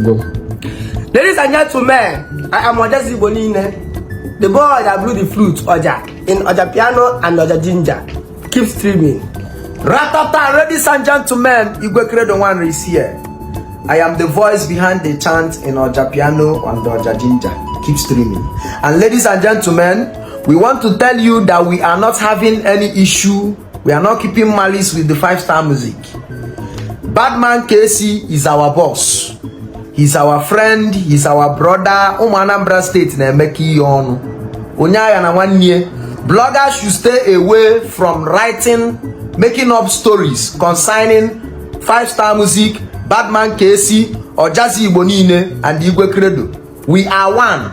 Go. Ladies and gentlemen, I am Ojazi Igbo niile, the boy that blew the flute Oja in Oja Piano and Oja Ginger. Keep streaming. Ratata, ladies and gentlemen, Igwe Credo One is here. I am the voice behind the chant in Oja Piano and Oja Ginger. Keep streaming. And ladies and gentlemen, we want to tell you that we are not having any issue. We are not keeping malice with the 5 Star Music. Badman KC is our boss. He's our friend, he's our brother. Ụmụ Anambra State na-emekọ ihe ọnụ. Onye agha na nwanne ya. Bloggers should stay away from writing, making up stories concerning 5 Star Music, Badman KC, Ojazi Igbo niile and Igwe Credo. We are one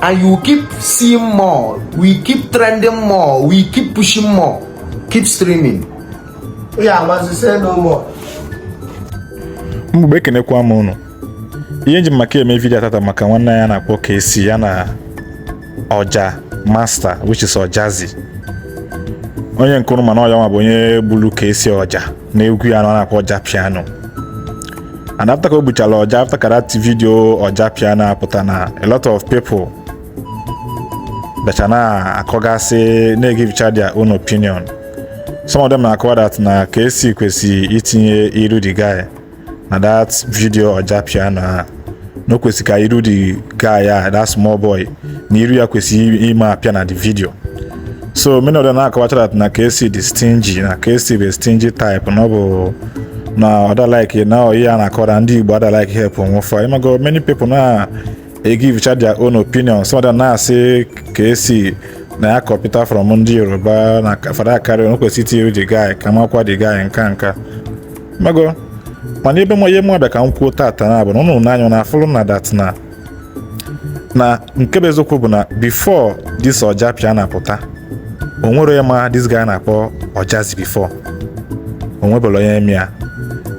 and you keep seeing more. We keep trending more. We keep pushing more. Keep streaming. Ya amazi, say no more. Mgbugbe, ekenekwa m ụnụ. Ihe nji maka eme video tata maka nwanne ya na-akpọ KC ya na Ọja Master, which is Ọjazi, onye nke ụnụ mana ọya nwa bụ onye gburu KC Ọja na egwu ya na na-akpọ Ọja Piano. And after ka o gbuchara Ọja, after ka that video Ọja Piano apụta, na a lot of people bịacha na-akọgasị, na-egivecha their own opinion. Some of them na-akọwa that na KC kwesịrị itinye iru the guy na that video Ọja Piano a, na o kwesịrị ka iru the guy a, that small boy, na iru ya kwesịrị ime apịa na the video. So many of them na-akọwacha that na KC dị stingy, na KC bụ stingy type, na ọ bụ na ọda like na ihe a na-akọwa ndị Igbo ada like help onwe. Ịmago, many people na egivecha their own opinion. Some of them na-asị KC na ya copyta from ndị Yoruba, na fada karịa o kwesịrị itinye the guy ka makwa the guy nka nka. Ịmago, mana ebe m ihe mụ abịa ka m kwuo tata na bụ na ụnụ n'anya na afụrụ na that na nke bụ eziokwu bụ na before this Ọja Piano pụta, o nwere onye ma this guy na-akpọ Ọjazi before. O nwebere onye eme ya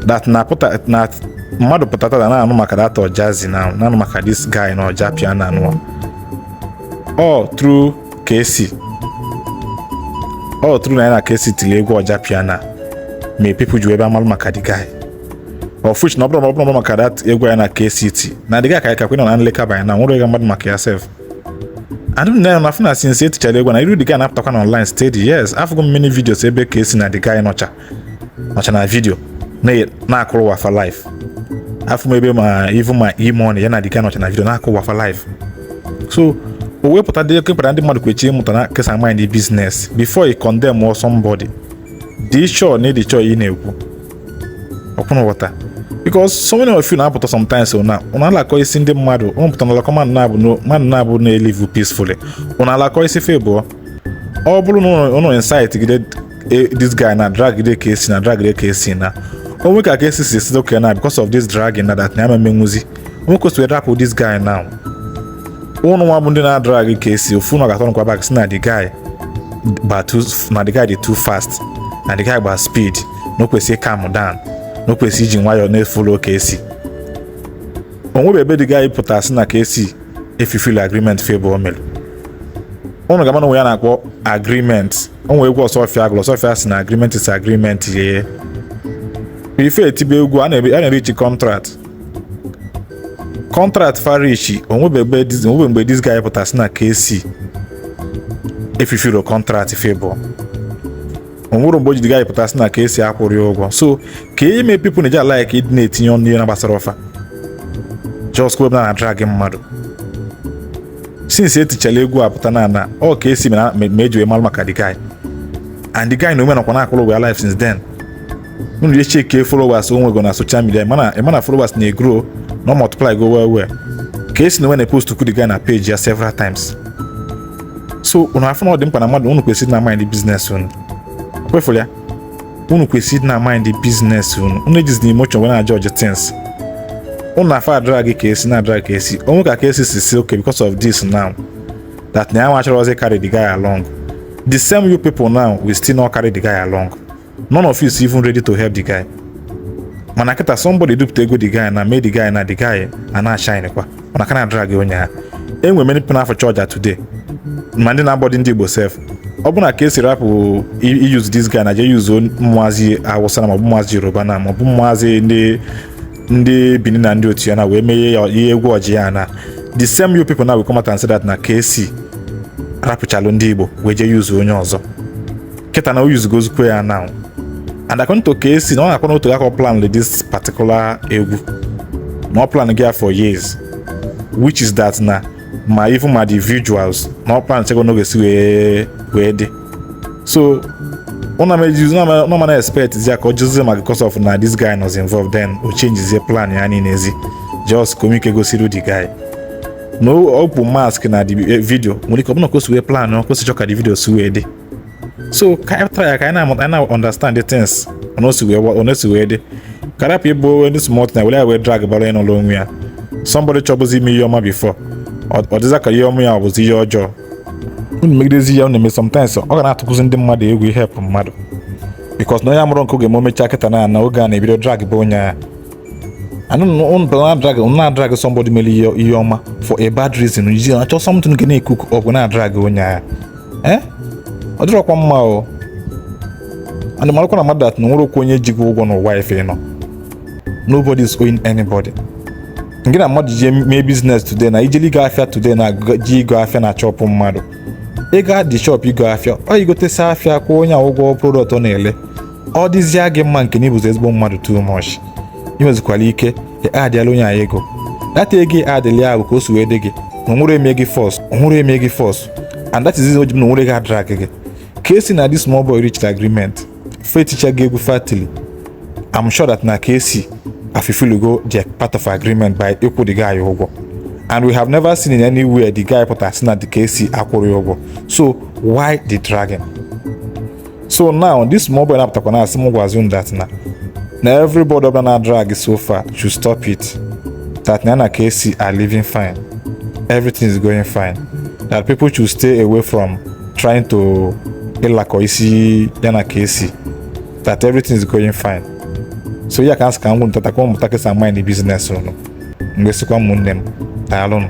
that na pụta na mmadụ pụta tata na-anụ maka that Ọjazi, na na-anụ maka this guy na Ọja Piano anụ all through KC, all through na ya na KC tiri egwu Ọja Piano, may people ji ebe amalụ maka the guy, of which na ọ bụrụ maka that egwu ya na KCT na the guy ka ka nọ na nleka by now, nwere mmadụ maka ya sef. And na na afụ na since etichara egwu na iru the guy na-apụtakwa na online steady. Yes, afụgo m many videos ebe KC na the guy nọcha na video na-akụrụ wafa live. Afụ m ebe ma even ma E-Money ya na the guy nọcha na video na-akụ wafa live. So o wepụta dị oke mkpa ndị mmadụ kwechiri ịmụta na kesa mind business. Before you condemn or somebody, dị sure na ịdị sure ị na-ekwu ọkwụna ghọta, because so many of you na-apụta sometimes na ụnụ alakọ isi ndị mmadụ. Ụnụ pụta na alakọ mmadụ na-abụ na-elive peacefully, ụnụ alakọ isi febụọ. Ọ bụrụ na ụnụ incite gide this guy na drag gide ka esi na drag gide ka esi na onwe ka esi si okay na because of this dragging na that na ama menwuzi onwe kwesịrị rapụ this guy now. Ụnụ nwa bụ ndị na-drag ka esi ofu na ga-atọ nkwa back si na the guy gba too, na the guy dị too fast, na the guy gba speed, na o kwesịrị calm down, na o kwesịrị iji nwayọọ na-efollow ka esi onwebe ebe the guy pụtara sị na ka esi efifil agreement favour o mere. Ụnụ ga-ama na onwe ya na-akpọ agreement. O nwere egwu Ọsọfịa agụrụ. Ọsọfịa sị na agreement is agreement. Ye ife etibe egwu a na-erichi contract, contract farichi. Onwebe mgbe this guy pụtara sị na KC efifiro contract favour. Onwere mgbe o ji guy pụtara sị na ka esi akwụrụ ya ụgwọ. So ka ime people na-eji ala ka ịdị na-etinye ọnụ ihe na gbasara ọfa, just kwebe na drag mmadụ. Since etichara egwu a pụta na ọ ka esi ma eji wee malụ maka the guy, and the guy na ome nakwa na-akwụrụ ụgwọ ya life since then. Unu je check followers o nwego na social media, mana followers na-egrow na multiply go well well. Ka esi na onwe na-post kwu the guy na page ya several times. So unu afụ na ọ dị mkpa na mmadụ unu kwesịrị na mind business unu kwefụrụ ya. Unu kwesịrị na mind business unu. Unu ejizi na emotion wee na judge things. Unu na-afa drag ka esi na drag ka esi onwe ka esi si okay, because of this now that na ya achọrọzi carry the guy along. The same you people now will still not carry the guy along. None of you is even ready to help the guy. Mana kịta somebody dupụta ego the guy na mee the guy na the guy a na-shine kwa, mana ka na drag onye ha. Enwe many people na-afọ chọọja today, ma ndị na-agbọdị ndị Igbo sef. Ọ bụ na ka esi rapụ use this guy na je use ụmụazị Awụsa na maọbụ ụmụazị Yoruba na maọbụ ụmụazị ndị Ndị Benin na ndị otu ya na wee mee ya ihe egwu ọjị ya na the same you people now will come out and say that na KC rapụchalụ ndị Igbo wee jee use onye ọzọ. Kịta na o use gozikwa ya now. And according to KC, na ọ na-akwa n'otu aka plan this particular egwu, na ọ plan gị ya for years, which is that na ma even ma the visuals, na ọ plan chego n'oge si wee dị. So una mana expect ya ka ọ jụzie ma because of na this guy was involved, then o changezie plan ya niile ezi just ka o nwee ike gosiri the guy na ọ bụ mask na the video. Nwere ike ọ bụna ka o si wee plan ọ, ka o si chọ ka the video si wee dị. So ka anyị try ka anyị na-amụta, anyị na understand the things ọ si wee dị, ka rapụ ịbụ ndị small thing were ya wee drag bara ịnụlụ onwe ya. Somebody chọbụzi ime ihe ọma before, ọ dịza ka ihe ọma ya ọ bụzi ihe ọjọọ. Unu megidezi ya unu eme. Sometimes ọ ga na-atụkwụzi ndị mmadụ egwu ihepụ mmadụ, because na onye amụrụ nke oge ma o mechaa kịta na oge a na-ebido drag bụ onye ya. And unu na drag, unu na drag somebody mere ihe ọma for a bad reason, ji achọ something nke na-ekuku ọ bụ na drag onye ya. Ọ dịrọkwa mma o. And marakwa na mmadụ that na nwere okwu onye ji gị ụgwọ n'ụwa ife nọ. Nobody is owing anybody. Gị na mmadụ ji mee business today, na ijeli ịgo afịa today, na ji ịgo afịa na shop mmadụ, ego dị shop ịgo afịa, ọ igotesi afịa, kwụọ onye a ụgwọ product ọ na-ele, ọ dịzịa gị mma nke na ịbụzi ezigbo mmadụ too much, ị nwezikwara ike adịala onye a ego. Data ego adịla ya bụ ka o si wee dị gị na onwere eme gị force, onwere eme gị force. And that is o ji m na onwere gị adrag gị ka esi na this small boy reached agreement fe ticha gị egwu fatili. I'm sure that na KC go their part of agreement by ịkwụ the guy ụgwọ, and we have never seen in anywhere the guy pụtara sị na the KC akwụrụ ya ụgwọ. So why the dragging? So now this small boy na-apụtakwa na asị m gwazi unu that na everybody ọbụla na drag so far should stop it, that na KC are living fine, everything is going fine, that people should stay away from trying to ịlakọ isi ya na KC, that everything is going fine. So ya ka asị ka m gwụ ntata ka ụmụta kesa mind business unu. Mgbe sịkwa ụmụnne m, daalụnụ.